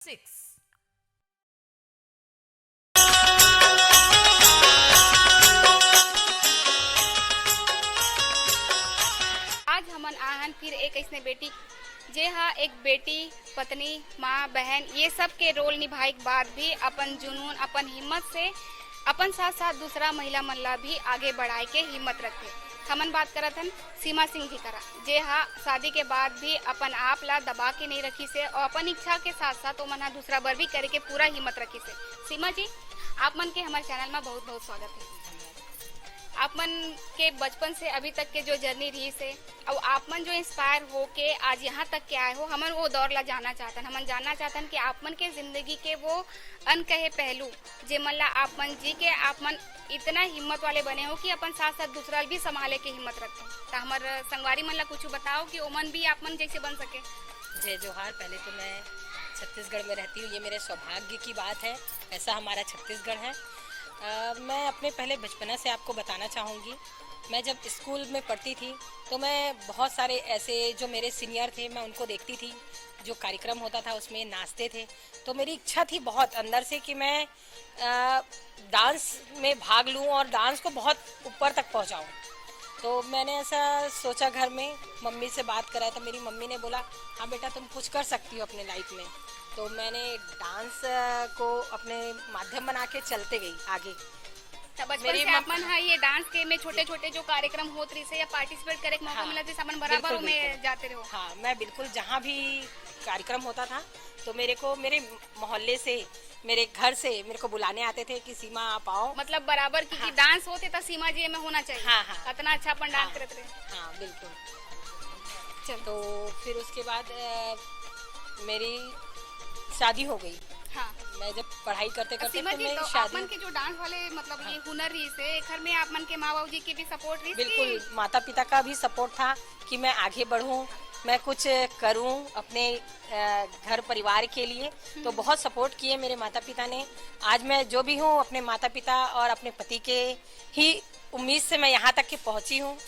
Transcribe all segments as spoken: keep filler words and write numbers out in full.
Six. आज हमन आहन फिर एक अइसने बेटी, जे हा एक बेटी, पत्नी, माँ, बहन, ये सब के रोल निभाए के बाद भी अपन जुनून, अपन हिम्मत से अपन साथ साथ दूसरा महिला मन ला भी आगे बढ़ाए के हिम्मत रखथे। हमन बात करत हन सीमा सिंह जी करा, जे हा शादी के बाद भी अपन आप ला दबा के नहीं रखिस हे और अपन इच्छा के साथ साथ ओमन हा दूसरा बर भी करे के पूरा हिम्मत रखिस हे। सीमा जी, आप मन के हमर चैनल में बहुत बहुत स्वागत है। आप मन के बचपन से अभी तक के जो जर्नी रहिस हे, और आप मन जो इंस्पायर हो के आज यहाँ तक के आए हो, हमन वो दौर ला जानना चाहतन। हमन जानना चाहतन कि आप मन के जिंदगी के वो अनकहे पहलू, जे मन ला आप मन जी के आप मन इतना हिम्मत वाले बने हो कि अपन साथ साथ दूसरा भी संभाले के हिम्मत रखते हो। तो हमर संगवारी मन ला कुछ बताओ कि ओमन भी आप मन जैसे बन सके। जय जोहार। पहले तो मैं छत्तीसगढ़ में रहती हूँ, ये मेरे सौभाग्य की बात है, ऐसा हमारा छत्तीसगढ़ है। अ, मैं अपने पहले बचपना से आपको बताना चाहूँगी। मैं जब स्कूल में पढ़ती थी तो मैं बहुत सारे ऐसे जो मेरे सीनियर थे, मैं उनको देखती थी, जो कार्यक्रम होता था उसमें नाचते थे, तो मेरी इच्छा थी बहुत अंदर से कि मैं अ, डांस में भाग लूं और डांस को बहुत ऊपर तक पहुंचाऊं। तो मैंने ऐसा सोचा, घर में मम्मी से बात करा, तो मेरी मम्मी ने बोला, "हाँ बेटा, तुम कुछ कर सकती हो अपने लाइफ में।" तो मैंने डांस अ, को अपने माध्यम बना के चलते गई आगे। तो बचपन मेरी से मम- आप मन हा ये डांस के में छोटे छोटे जो कार्यक्रम होत रहिस हे या पार्टिसिपेट करे के मौका हाँ, मिलत रहिस, आप मन बराबर बिल्कुल, में बिल्कुल। जाते रहो। हाँ, मैं बिल्कुल जहाँ भी कार्यक्रम होता था तो मेरे को मेरे मोहल्ले से, मेरे घर से मेरे को बुलाने आते थे कि सीमा, आप आओ। मतलब बराबर की, कि हाँ। डांस होते तो सीमा जी में होना चाहिए। हाँ, हाँ। इतना अच्छा अपन डांस हाँ। करते रहे। हाँ, बिल्कुल। चल। तो फिर उसके बाद अ, मेरी शादी हो गई। हाँ। मैं जब पढ़ाई करते करते सीमा फिर जी, मेरी तो आप शादी मन के जो डांस वाले, मतलब, ये हाँ। हुनर रहिस हे, एखर में आप मन के माँ बाबू जी के भी सपोर्ट रहिस बिल्कुल, कि? माता पिता का भी सपोर्ट था कि मैं आगे बढ़ूं, मैं कुछ करूं अपने अ, घर परिवार के लिए। तो हम्म। बहुत सपोर्ट किए मेरे माता पिता ने। आज मैं जो भी हूँ, अपने माता पिता और अपने पति के ही उम्मीद से मैं यहाँ तक के पहुँची हूँ।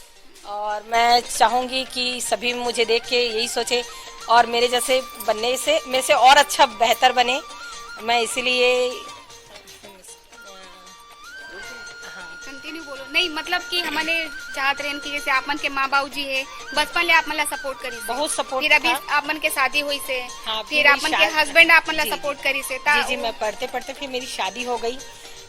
और मैं चाहूँगी कि सभी मुझे देख के यही सोचे और मेरे जैसे बनने से, मेरे से और अच्छा, बेहतर बने। मैं इसीलिए हाँ। कंटिन्यू बोलो। नहीं, मतलब कि हमने चाहत रहन कि जैसे आप मन के माँ बाबू जी हे, बचपन ले आप मन ला सपोर्ट करिस हे। बहुत सपोर्ट फिर अभी था। आप मन के शादी होइस हे, हाँ, फिर फिर आप मेरी मन के शादी हस्बैंड आप मन ला जी, जी। सपोर्ट करिस हे, ता जी, जी, वो मैं पढ़ते पढ़ते फिर मेरी शादी हो गई।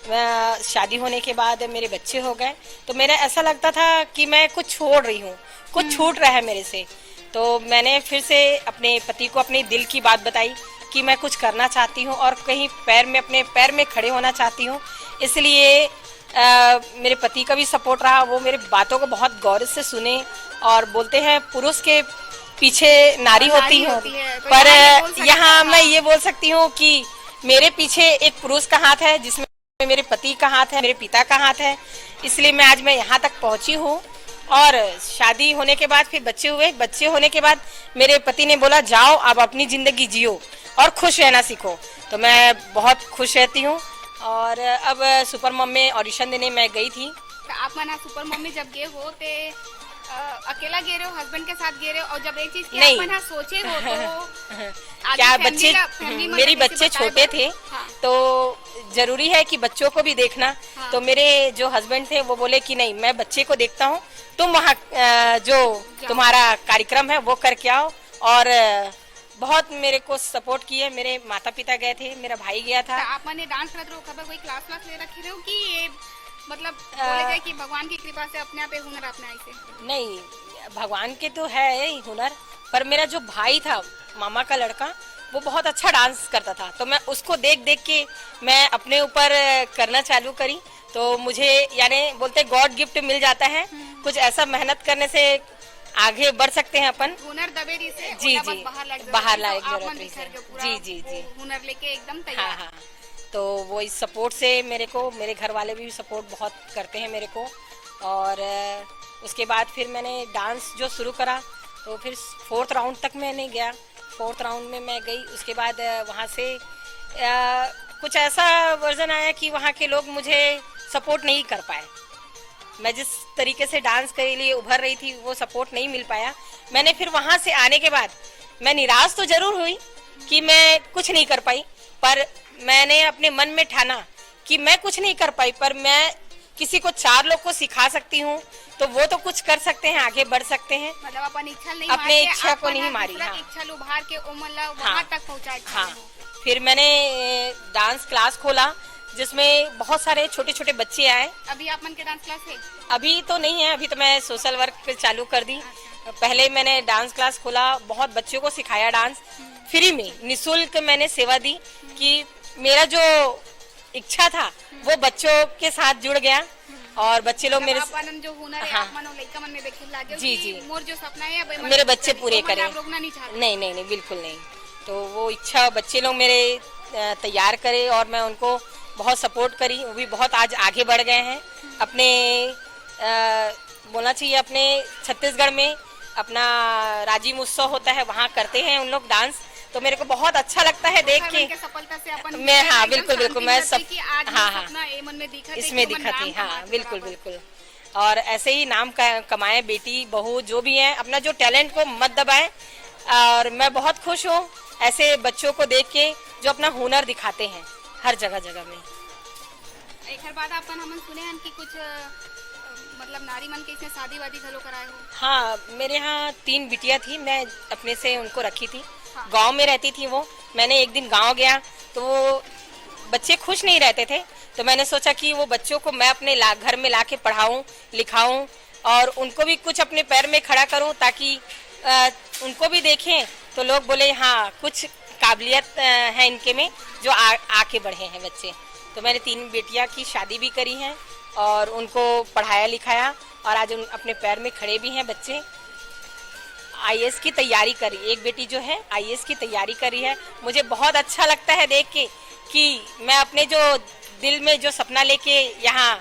मैं, शादी होने के बाद मेरे बच्चे हो गए, तो मेरा ऐसा लगता था कि मैं कुछ छोड़ रही हूँ, कुछ हम्म। छूट रहा है मेरे से। तो मैंने फिर से अपने पति को अपने दिल की बात बताई कि मैं कुछ करना चाहती हूँ और कहीं पैर में, अपने पैर में खड़े होना चाहती हूँ। इसलिए अ, मेरे पति का भी सपोर्ट रहा, वो मेरे बातों को बहुत गौर से सुने। और बोलते हैं, पुरुष के पीछे नारी हाँ, होती नारी है, होती है, तो पर यहाँ ये बोल सकते यहाँ हैं, मैं हाँ। ये बोल सकती हूँ कि मेरे पीछे एक पुरुष का हाथ है, जिसमें मेरे पति का हाथ है, मेरे पिता का हाथ है, इसलिए मैं आज, मैं यहाँ तक पहुँची हूँ। और शादी होने के बाद फिर बच्चे हुए, बच्चे होने के बाद मेरे पति ने बोला, "जाओ, अब अपनी जिंदगी जियो और खुश रहना सीखो।" तो मैं बहुत खुश रहती हूँ। और अब सुपर मॉम में ऑडिशन देने मैं गई थी। तो आप मन सुपर मॉम में जब गए हो, ते अ, अकेला गे रहे हो, हस्बैंड के साथ गे रहे हो, और जब ये चीज की नहीं। आप मन सोचे हो तो आगे क्या फैमिली बच्चे, का, फैमिली हम्म, मतलब मेरी कैसे बच्चे बताए छोटे थे, हाँ। तो जरूरी है कि बच्चों को भी देखना। हाँ। तो मेरे जो हस्बैंड थे, वो बोले कि नहीं, मैं बच्चे को देखता हूँ, तुम वहाँ अ, जो जाओ। तुम्हारा कार्यक्रम है वो करके आओ। और अ, बहुत मेरे को सपोर्ट किए, मेरे माता पिता गए थे, मेरा भाई गया था। तो आप मन डांस करत रहो, कभी कोई क्लास व्लास ले रखे रहो कि ये मतलब अ, बोले जाए कि भगवान की कृपा से अपने आप ये हुनर अपने आई से? नहीं, भगवान के तो है ही हुनर, पर मेरा जो भाई था, मामा का लड़का, वो बहुत अच्छा डांस करता था, तो मैं उसको देख देख के मैं अपने ऊपर करना चालू करी। तो मुझे, यानी बोलते, गॉड गिफ्ट मिल जाता है। हम्म। कुछ ऐसा मेहनत करने से आगे बढ़ सकते हैं अपन। हुनर दबे रही से, जी, ओला बस जी, बाहर लायक बाहर जरूरत लायक रही से, जरूरत आप मन रही बिखर से। के पूरा जी, जी, जी। वो हुनर लेके एकदम हाँ, तैयार। हाँ। तो वो इस सपोर्ट से मेरे को, मेरे घर वाले भी सपोर्ट बहुत करते हैं मेरे को। और अ, उसके बाद फिर मैंने डांस जो शुरू करा, तो फिर फोर्थ राउंड तक मैंने गया। फोर्थ राउंड में मैं गई, उसके बाद अ, वहाँ से अ, कुछ ऐसा वर्जन आया कि वहाँ के लोग मुझे सपोर्ट नहीं कर पाए। मैं जिस तरीके से डांस के लिए उभर रही थी, वो सपोर्ट नहीं मिल पाया। मैंने फिर वहाँ से आने के बाद मैं निराश तो जरूर हुई, कि मैं कुछ नहीं कर पाई, पर मैंने अपने मन में ठाना कि मैं कुछ नहीं कर पाई, पर मैं किसी को, चार लोग को सिखा सकती हूँ, तो वो तो कुछ कर सकते हैं, आगे बढ़ सकते हैं। मतलब अपन इच्छा नहीं अपने मार के, इच्छा को अपन नहीं ह मारी, दूसरा हाँ। के इच्छा ल उभार के ओमन ला वहां हाँ। तक पहुंचाए के हाँ। चाही। फिर मैंने डांस क्लास खोला, जिसमें बहुत सारे छोटे छोटे बच्चे आए। अभी आप मन के डांस क्लास है? अभी तो नहीं है, अभी तो मैं सोशल वर्क चालू कर दी। पहले मैंने डांस क्लास खोला, बहुत बच्चों को सिखाया डांस फ्री में, निशुल्क मैंने सेवा दी कि मेरा जो इच्छा था वो बच्चों के साथ जुड़ गया और बच्चे लोग मेरे अपन जो हुनर है हाँ। आप मन लइका मन में देखे लागे जी, कि जी। मोर जो सपना है अब एमन मेरे पूरा बच्चे करी, पूरे ओमन ला करें। आप रोकना नहीं चाहते। नहीं, नहीं, नहीं, बिल्कुल नहीं। तो वो इच्छा बच्चे लोग मेरे अ, तैयार करे और मैं उनको बहुत सपोर्ट करी, वो भी बहुत आज आगे बढ़ गए हैं। अपने अ, बोलना चाहिए, अपने छत्तीसगढ़ में अपना राजिम उत्सव होता है, वहाँ करते हैं उन लोग डांस, तो मेरे को बहुत अच्छा लगता है देख ओखर के। मन के सफलता से अपन मैं, मन हाँ, एकदम बिल्कुल, बिल्कुल, शांति मैं मिलती सब, कि आज हाँ, ये हाँ, सपना एमन में दिखत है इसमें कि ओमन दिखत नाम ही, हाँ, कमात बिल्कुल, बराबर। बिल्कुल। और ऐसे ही नाम क-, कमाए बेटी, बहू, जो भी है, अपना जो टैलेंट को मत दबाए। और मैं बहुत खुश हूँ ऐसे बच्चों को देख के जो अपना हुनर दिखाते हैं हर जगह जगह में। एकर बाद अपन हमन सुने हन कि कुछ अ, मतलब नारी मन के इसने शादी वादी घलो कराए हो। हाँ, मेरे यहाँ तीन बिटिया थी, मैं अपने से उनको रखी थी। हाँ। गांव में रहती थी वो। मैंने एक दिन गांव गया तो वो बच्चे खुश नहीं रहते थे, तो मैंने सोचा कि वो बच्चों को मैं अपने ला, घर में ला के पढ़ाऊँ, लिखाऊँ और उनको भी कुछ अपने पैर में खड़ा करूँ, ताकि अ, उनको भी देखें तो लोग बोले, हाँ, कुछ काबिलियत अ, है इनके में, जो आ, आके बढ़े हैं बच्चे। तो मैंने तीन बेटियां की शादी भी करी है और उनको पढ़ाया लिखाया और आज उन अपने पैर में खड़े भी हैं बच्चे। आईएएस की तैयारी करी, एक बेटी जो है आईएएस की तैयारी करी है। मुझे बहुत अच्छा लगता है देख के कि मैं अपने जो दिल में जो सपना लेके यहाँ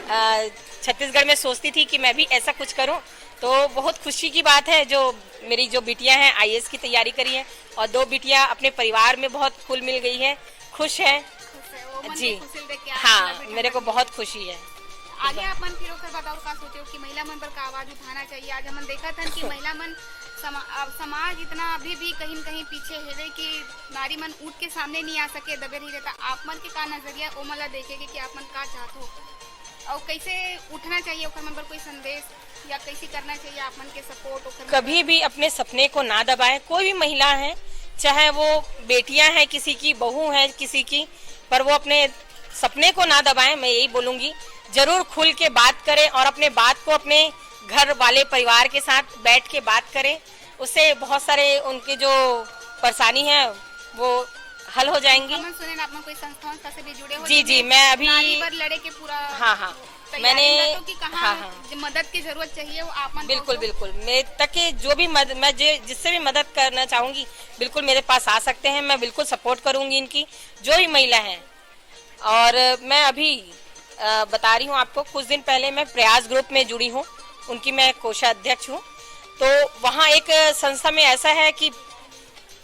अ, छत्तीसगढ़ में सोचती थी कि मैं भी ऐसा कुछ करूँ, तो बहुत खुशी की बात है जो मेरी जो बिटियां हैं आईएएस की तैयारी करी है और दो बिटियां अपने परिवार में बहुत खुल मिल गई है, खुश है। खुश है, वो मन जी। के खुशी देख के हाँ, मेरे को बहुत खुशी है। आगे आप मन फिर ओकर बाद और का सोचे हो कि महिला मन पर का आवाज उठाना चाहिए? आज हमन देखत हन कि महिला मन समा, अब समाज इतना अभी भी कहीं न कहीं पीछे हेवे कि नारी मन उठ के सामने नहीं आ सके, दबे रही रहता। आप मन के का नजरिया ओ मन ला देखे के कि आप मन का चाहत हो और कैसे उठना चाहिए, ओकर मन पर कोई संदेश या कैसे करना चाहिए आप मन के सपोर्ट ओकर मन कभी भी अपने सपने को ना दबाएं। कोई भी महिला है, चाहे वो बेटियां हैं किसी की, बहू हैं किसी की, पर वो अपने सपने को ना दबाएं। मैं यही बोलूंगी, जरूर खुल के बात करें और अपने बात को अपने घर वाले परिवार के साथ बैठ के बात करें, उससे बहुत सारे उनके जो परेशानी है वो हल हो जाएंगी। हमन सुने ना, आप मन कोई संस्था उस्था से भी जुड़े हो जी, जिसमें जी, मैं अभी नारी बर लड़े के पूरा हाँ, हाँ। तैयारी मैंने में रहते हो कि कहाँ हाँ, हाँ। जो मदद की जरूरत चाहिए वो आप मन बिल्कुल, पहुंचो। बिल्कुल। मेरे तक के जो भी मद, मैं जे, जिससे भी मदद करना चाहूंगी, बिल्कुल मेरे पास आ सकते हैं। मैं बिल्कुल सपोर्ट करूंगी इनकी, जो भी महिला हैं। और मैं अभी अ, बता रही हूँ आपको, कुछ दिन पहले मैं प्रयास ग्रुप में जुड़ी हूँ, उनकी मैं कोषाध्यक्ष हूँ। तो वहाँ एक संस्था में ऐसा है कि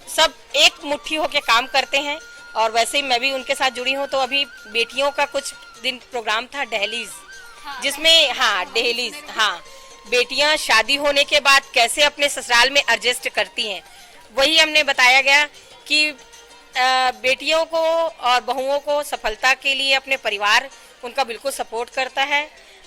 सब एक मुट्ठी होके काम करते हैं और वैसे ही मैं भी उनके साथ जुड़ी हूँ। तो अभी बेटियों का कुछ दिन प्रोग्राम था दहलीज, हाँ, जिसमें दहलीज हाँ में दहलीज मेरे हाँ बेटियां शादी होने के बाद कैसे अपने ससुराल में एडजस्ट करती हैं, वही हमने बताया गया कि अ, बेटियों को और बहुओं को सफलता के लिए अपने परिवार उनका बिल्कुल सपोर्ट करता है।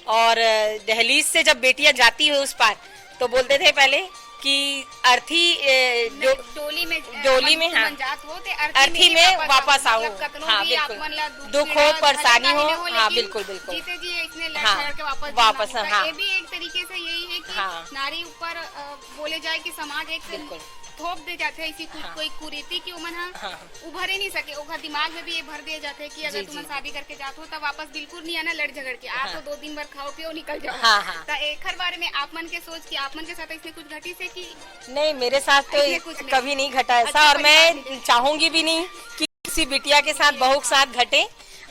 और अ, दहलीज से जब बेटियां जाती है उस पार, तो बोलते थे पहले कि अर्थी अ, जो डोली में डोली में, हाँ। जात हो ते अर्थी में वापस आओ। मतलब कतनो हाँ, भी आप बिल्कुल। मन ला दुख दुख हो, पीड़ा भले परेशानी काहे हो, ले हाँ, लेकिन बिल्कुल, बिल्कुल। जीते जी इसने हाँ, लड़ झगड़ के वापस वापस, जाना होता। हाँ। ये भी एक तरीके से यही है कि हाँ। नारी ऊपर अ, बोले जाए कि समाज एक बिल्कुल। थोप दे जाते हैं इसी कुछ हाँ। कोई कुरीति कि ओमन ह हाँ, हाँ। उभरे नहीं सके, ओकर दिमाग में भी ये भर दिए जाते हैं कि अगर जी, तुमन जी। शादी करके जात हो तब वापस बिल्कुल नहीं आना लड़ झगड़ के, आप हाँ। तो दो दिन भर खाओ पियो निकल जाओ। हाँ, हाँ। तो एकर बारे में आप मन के सोच कि आप मन के साथ इसने कुछ घटी से कि नहीं, मेरे साथ तो ऐसे ये कुछ नहीं। कभी नहीं घटा ऐसा। अच्छा और मैं परिवार चाहूंगी भी नहीं कि किसी बिटिया के साथ, बहू के साथ घटे।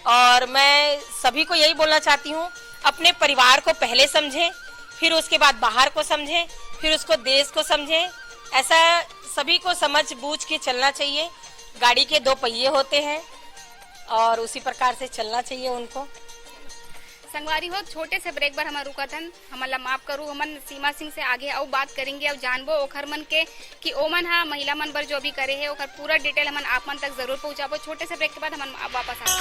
और मैं सभी को यही बोलना चाहती हूँ, अपने परिवार को पहले समझें, फिर उसके बाद बाहर को समझें, फिर उसको देश को समझें। ऐसा सभी को समझ बूझ के चलना चाहिए। गाड़ी के दो पहिए होते हैं और उसी प्रकार से चलना चाहिए उनको। संगवारी हो, छोटे से ब्रेक बर हमन रुकत हन, हमन ला माफ करू। हमन सीमा सिंह से आगे अउ बात करेंगे, अउ जानबो ओखर मन के कि ओमन हा महिला मन बर जो भी करे हे, ओखर पूरा डिटेल हमन आप मन तक जरूर पहुंचाबो। छोटे से ब्रेक के बाद हमन अब वापस आबो।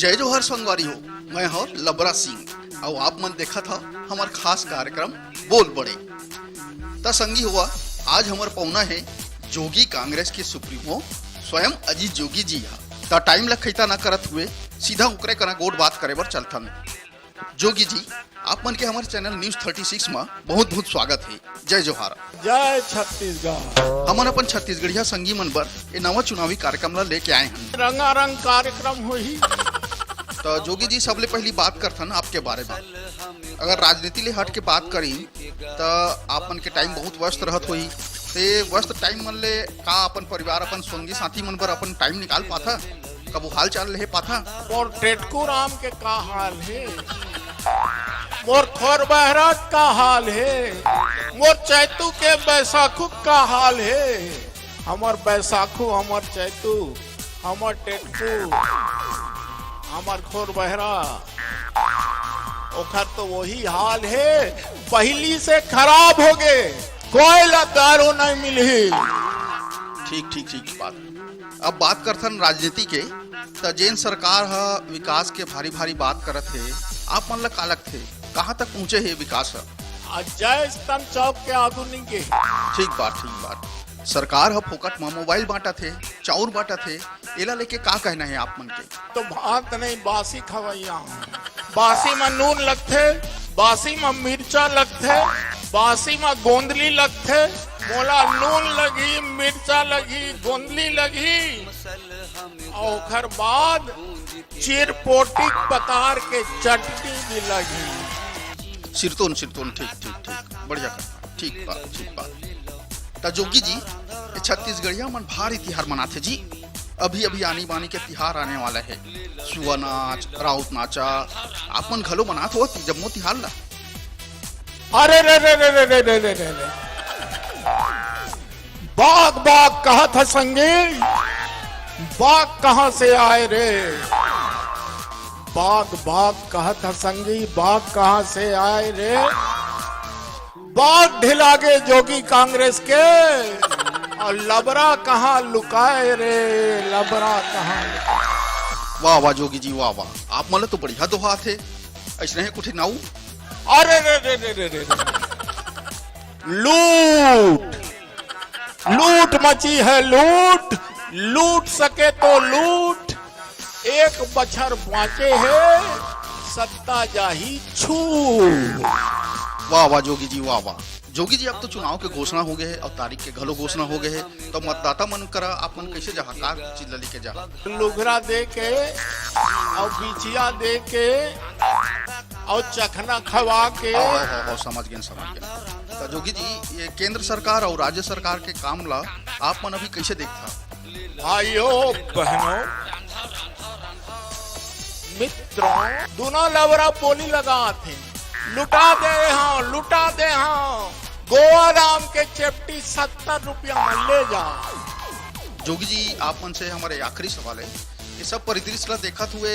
जय जोहार संगवारी हो, मैं हव लबरा सिंह, अउ आप मन देखत हव हमर खास कार्यक्रम बोल बड़े। त संगी हुआ, आज हमर पहुना हे जोगी कांग्रेस के सुप्रीमो स्वयं अजीत जोगी जी हा। त टाइम ला खैता न करत हुए सीधा ओकरे करा गोठ बात करे बर चलथन। जोगी जी, आप मन के हमर चैनल न्यूज थर्टी सिक्स मा बहुत बहुत स्वागत हे। जय जोहार। जय छत्तीसगढ़। हमन अपन छत्तीसगढ़िया संगी मन बर ए नवा चुनावी कार्यक्रम ला लेके आए हन। रंगारंग कार्यक्रम होही। त जोगी जी, सबले पहली बात करथन आपके बारे मा। अगर राजनीति ले हट के बात करी, त आप मन के टाइम बहुत व्यस्त रहत होही। ते व्यस्त टाइम मन ले का अपन परिवार, अपन संगी साथी मन बर अपन टाइम निकाल पाथा? कभू हाल चाल लेहे पाथा? मोर टेटकू राम के का हाल हे? मोर खोर बहरा का हाल हे? मोर चैतू के बैसाखू का हाल हे? हमर बैसाखू, हमर चैतू, हमर टेटकू, हमर खोर बहरा, ओखर तो वही हाल हे, पहिली से खराब हो गे, कोई ला दारू नहीं मिलही। ठीक, ठीक, ठीक बात। अब बात करथन राजनीति के, त जेन सरकार ह विकास के भारी भारी बात करत हे, आप मन ला का लगथे, कहाँ तक पहुँचे हे विकास ह? आ जय स्तंभ चौक के आगू निंगे। ठीक बात, ठीक बात। सरकार ह फोकट म मोबाइल बांटत हे, चाउर बांटत हे, एला लेके का कहना हे आप मन के? तो भात नहीं, बासी खवैया। बासी म नून लगथे, बासी म मिर्चा लगथे, बासी म गोंदली लगथे। मोला नून लगही, मिर्चा लगही, गोंदली लगही, अउ ओखर बाद चिरपोटी पतार के चटनी भी लगही। सिरतोन, सिरतोन, ठीक, ठीक, ठीक, बढ़िया कहा, ठीक बात, ठीक बात। त जोगी जी, ये छत्तीसगढ़िया मन भारी तिहार मनाथे जी। अभी अभी आनी बानी के तिहार आने वाला हे, सुआ नाच, राउत नाचा, आप मन घलो मनात हो जम्मो तिहार ला? अरे रे रे रे रे रे रे रे रे रे। बाघ बाघ कहत ह संगी, बाघ कहाँ से आए रे? बाघ बाघ कहत ह संगी, बाघ कहाँ से आए रे? बाघ ढिला गे जोगी कांग्रेस के, अउ लबरा कहाँ लुकाए रे? लबरा कहाँ लुकाए? वाह वाह जोगी जी, वाह वाह, आप मन ल तो बढ़िया दोहा आथे। अइसने हे कुछ नाऊ? अरे रे रे रे रे रे रे। लूट, लूट मची है लूट, लूट सके तो लूट। एक बछर बांचे हे, सत्ता जाही छूट। वाह वाह जोगी जी, वाह वाह। जोगी जी, अब तो चुनाव के घोषणा हो गए हे अउ तारीख के घलो घोषणा हो गए हे, तो मतदाता मन करा आप मन कैसे जाहा, का चीज ला लेके जाहा? लुगरा दे के अउ बिछिया दे के अउ चखना खवा के। हाँ, हाँ, हाँ, हाँ, समझ गेन, समझ गेन। त जोगी जी, ये केंद्र सरकार अउ राज्य सरकार के काम ला आप मन अभी कैसे देखथा? भाइयों, बहनों, मित्रों, दूनों लबरा बोली लगाथे, लुटा दे हाँ, लुटा दे हाँ, गोवा राम के चेपटी सत्तर रुपया में ले जा। जोगी जी, आप मन से हमर आखिरी सवाल हे, ये सब परिदृश्य ला देखत हुए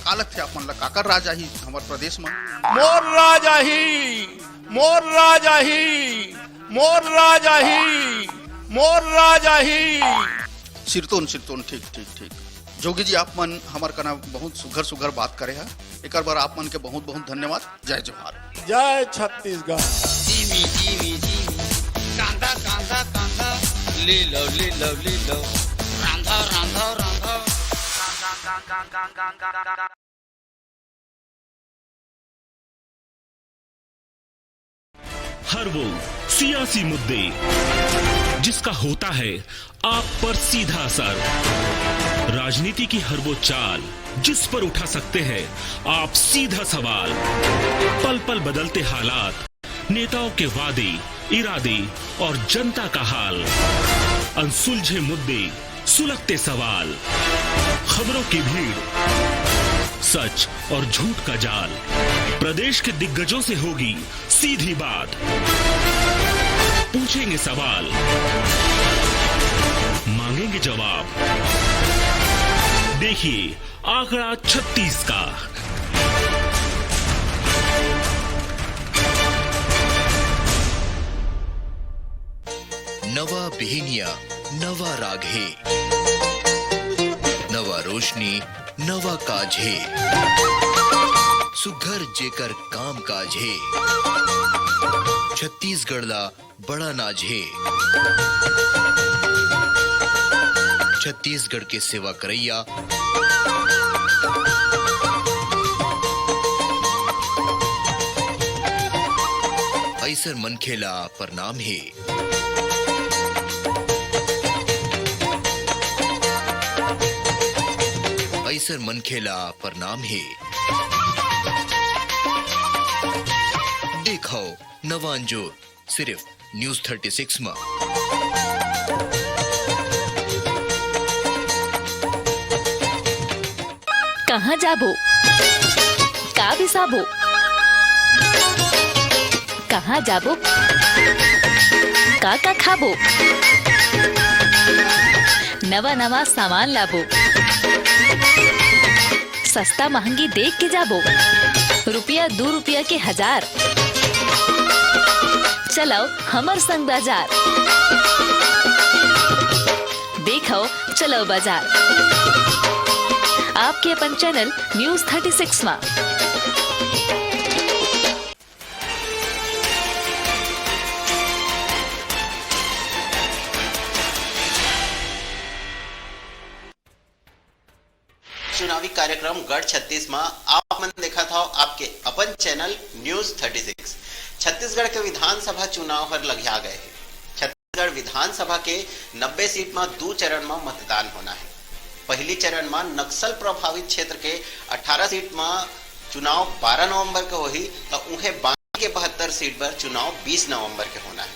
का लगथे आप मन ला, काकर राज आही हमर प्रदेश में? मोर राज आही, मोर राज आही, मोर राज आही, मोर राज आही। सिरतोन, सिरतोन, ठीक, ठीक, ठीक। जोगी जी, आप मन हमर कना बहुत सुघर सुघर बात करे हा, एकर बर आप मन के बहुत बहुत धन्यवाद। जय जोहार। जय छत्तीसगढ़। जीमी, जीमी, जीमी, कांदा, कांदा, कांदा, ले लो, ले लो, ले लो, रांधा, रांधा, रांधा। हर वो सियासी मुद्दे जिसका होता है आप पर सीधा असर, राजनीति की हर वो चाल जिस पर उठा सकते हैं आप सीधा सवाल, पल पल बदलते हालात, नेताओं के वादे, इरादे और जनता का हाल। अनसुलझे मुद्दे, सुलगते सवाल, खबरों की भीड़, सच और झूठ का जाल। प्रदेश के दिग्गजों से होगी सीधी बात। पूछेंगे सवाल, मांगेंगे जवाब। देखिए आंकड़ा छत्तीस का। नवा बिहिनिया, नवा राग हे, नवा रोशनी, नवा काज हे, सुघर जेकर काम काज हे, छत्तीसगढ़ ला बड़ा नाज हे। छत्तीसगढ़ के सेवा करइया, अइसन मनखे ला प्रणाम हे। अइसन मनखे ला प्रणाम हे। देखव नवा अंजोर, सिर्फ News thirty six म। कहाँ जाबो, का बिसाबो, कहाँ जाबो, का का खाबो, नवा नवा सामान लाबो, सस्ता महंगी देख के जाबो, रुपया दू रुपया के हजार। चलव हमर संग बाजार, देखव चलव बाजार। आपके अपन चैनल News thirty six मा। चुनावी कार्यक्रम गढ़ छत्तीस मा आप मन देखत हव आपके अपन channel News thirty six। Chhattisgarh के विधानसभा चुनाव हर लगिया गए हे। छत्तीसगढ़ विधानसभा के नब्बे सीट मा दू चरण मा मतदान होना हे। पहली चरण मा नक्सल प्रभावित क्षेत्र के अठारह सीट मा चुनाव बारह नवंबर के होही, त उहें बाकी के बहत्तर सीट बर चुनाव बीस नवंबर के होना हे।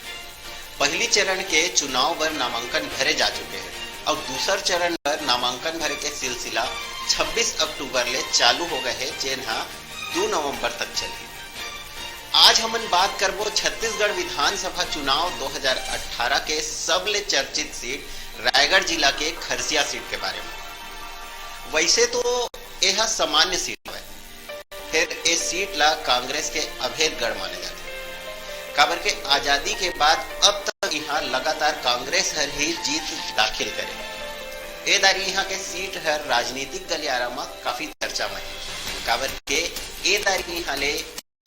पहली चरण के चुनाव बर नामांकन भरे जा चुके हे अउ दूसर चरण बर नामांकन भरे के सिलसिला छब्बीस अक्टूबर ले चालू हो गए हे, जेन ह दू नवंबर तक चलही। आज हमन बात करबो छत्तीसगढ़ विधानसभा चुनाव दो हज़ार अठारह के सबले चर्चित सीट रायगढ़ जिला के खरसिया सीट के बारे में। वैसे तो यह सामान्य सीट है, फिर ए सीट ला कांग्रेस के अभेद गढ़ माने जाथे, काबर के आजादी के बाद अब तक यहाँ लगातार कांग्रेस हर ही जीत दाखिल करे। ए दारी यहाँ के सीट हर राजनीतिक गलियारा म काफी चर्चा में हे, काबर के ए दारी यहाँ ले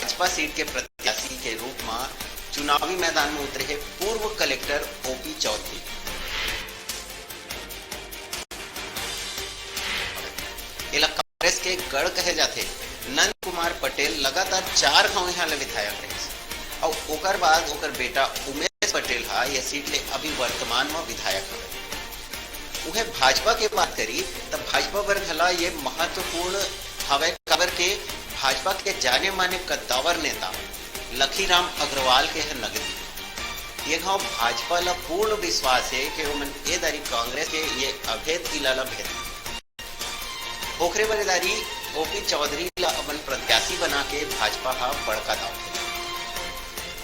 भाजपा सीट के प्रत्याशी के रूप म चुनावी मैदान में उतरे हे पूर्व कलेक्टर ओपी चौधरी। एला कांग्रेस के गढ़ कहे जाथे। नंद कुमार पटेल लगातार चार घाव यहाँ ले विधायक रहिस, अउ ओकर बाद ओकर बेटा उमेश पटेल हा यह सीट ले अभी वर्तमान म विधायक हवे। उहे भाजपा के बात करी, त भाजपा बर घला ये महत्वपूर्ण हवय, काबर के भाजपा के जाने माने कद्दावर नेता लखीराम अग्रवाल के ह नगरी। ये घाव भाजपा ला पूर्ण विश्वास हे कि ओमन ए दारी कांग्रेस के ये अभेद किला ला भेद। ओखरे बर ए दारी ओपी चौधरी ला अपन प्रत्याशी बना के भाजपा हा बड़का दाव खेले।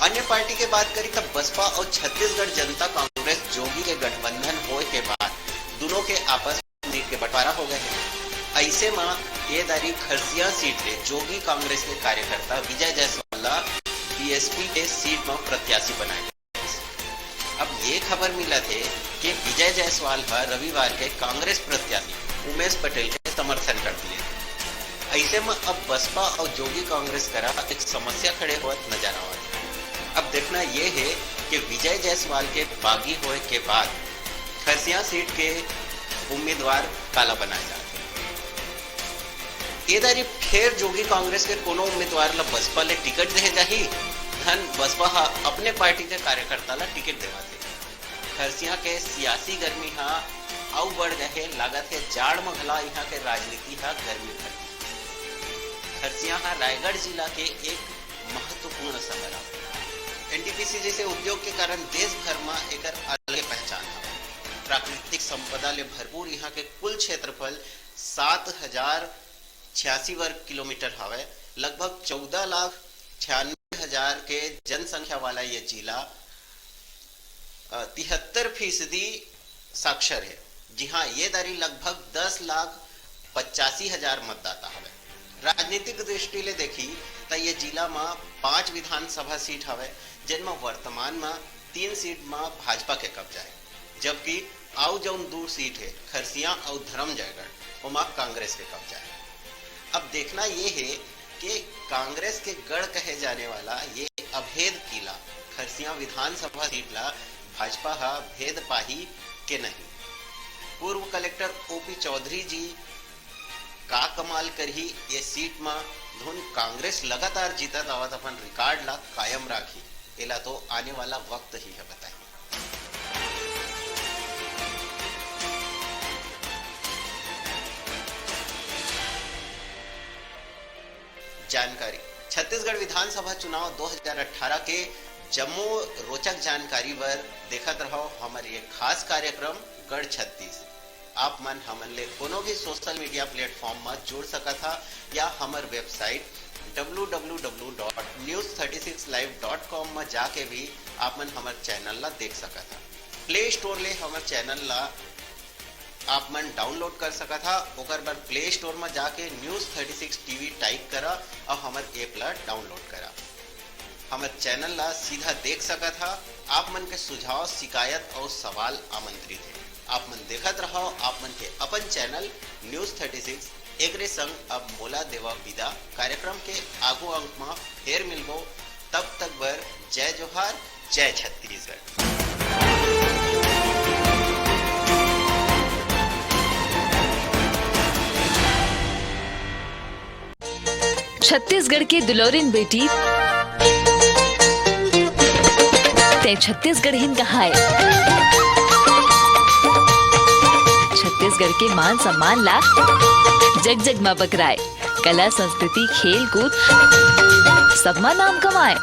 अन्य पार्टी के बात करी, त बसपा अउ छत्तीसगढ़ जनता कांग्रेस जोगी के गठबंधन होए के बाद दुनों के आपस सीट के बंटवारा हो गए हे। अइसे म ए दारी खरसिया सीट ले जोगी कांग्रेस के कार्यकर्ता विजय जायसवाल ला बीएसपी के सीट म प्रत्याशी बनाए गए। अब ये खबर मिलत हे कि विजय जायसवाल ह रविवार के कांग्रेस प्रत्याशी उमेश पटेल के समर्थन कर दिए। अइसे म अब बसपा अउ जोगी कांग्रेस करा एक समस्या खड़े होत नजर आवत हे। अब देखना ये हे कि विजय जायसवाल के बागी होए के बाद खरसिया सीट के उम्मीदवार काला बनाए जात हे। ए दारी फेर जोगी कांग्रेस के कोनो उम्मीदवार ल बसपा ले टिकट देहे जाही, धन बसपा ह अपने पार्टी के कार्यकर्ता ल टिकट देवत हे। खरसिया के सियासी गर्मी ह अउ बढ़ गए हे, लागत हे जाड़ म घला इहां के राजनीति ह गर्मी भर दी। खरसिया ह रायगढ़ जिला के एक महत्वपूर्ण शहर हवे। एनटीपीसी जैसे उद्योग के कारण देश भर म एकर अलगे पहचान हवे। प्राकृतिक संपदा ले भरपूर यहाँ के कुल क्षेत्रफल सात हजार छियासी वर्ग किलोमीटर हवय। लगभग चौदह लाख छियानवे हजार के जनसंख्या वाला ये जिला, अ, तिहत्तर फीसदी साक्षर है। जी हाँ, ये दारी लगभग दस लाख पचासी हजार मतदाता हवय। राजनीतिक दृष्टि ले देखी, त ये जिला म पांच विधानसभा सीट हवय, जेन म वर्तमान म तीन सीट म भाजपा के कब्जा है, जबकि अउ जउन दू सीट है, खरसिया अउ धरमजयगढ़, ओमा कांग्रेस के कब्जा है। अब देखना ये है कि कांग्रेस के गढ़ कहे जाने वाला ये अभेद किला, खरसिया विधानसभा सीट ला भाजपा ह भेद पाही के नहीं। पूर्व कलेक्टर ओपी चौधरी जी का कमाल करही ये सीट म, धुन कांग्रेस लगातार जीतत आवत अपन रिकॉर्ड ला कायम राखी, एला तो आने वाला वक्त ही ह बताही। जानकारी। छत्तीसगढ़ विधानसभा चुनाव दो हज़ार अठारह के जम्मो रोचक जानकारी बर देखत रहव हमर ये खास कार्यक्रम गढ़ छत्तीस। आप मन हमन ले कोनो भी सोशल मीडिया प्लेटफॉर्म म जुड़ सकत हा या हमर website W W W dot news thirty six live dot com म जाके भी आप मन हमर चैनल ला देख सकत हा। प्ले स्टोर ले हमर चैनल ला आप मन डाउनलोड कर सकत हा। ओकर बर प्ले स्टोर म जाके news thirty six TV type करा अउ हमर ऐप ला डाउनलोड करा। हमर चैनल ला सीधा देख सकत हा। आप मन के सुझाव, शिकायत अउ सवाल आमंत्रित हे। आप मन देखत रहव आप मन के अपन चैनल न्यूज़ थर्टी सिक्स। एकरे संग अब मोला देवा विदा। कार्यक्रम के आगू अंक म फेर मिलबो। तब तक बर जय जोहार, जय छत्तीसगढ़। छत्तीसगढ़ के दुलौरिन बेटी, तैं छत्तीसगढ़िन कहाय। छत्तीसगढ़ के मान सम्मान ला जग जग मा बगराय। कला, संस्कृति, खेल कूद, सब मा नाम कमाय।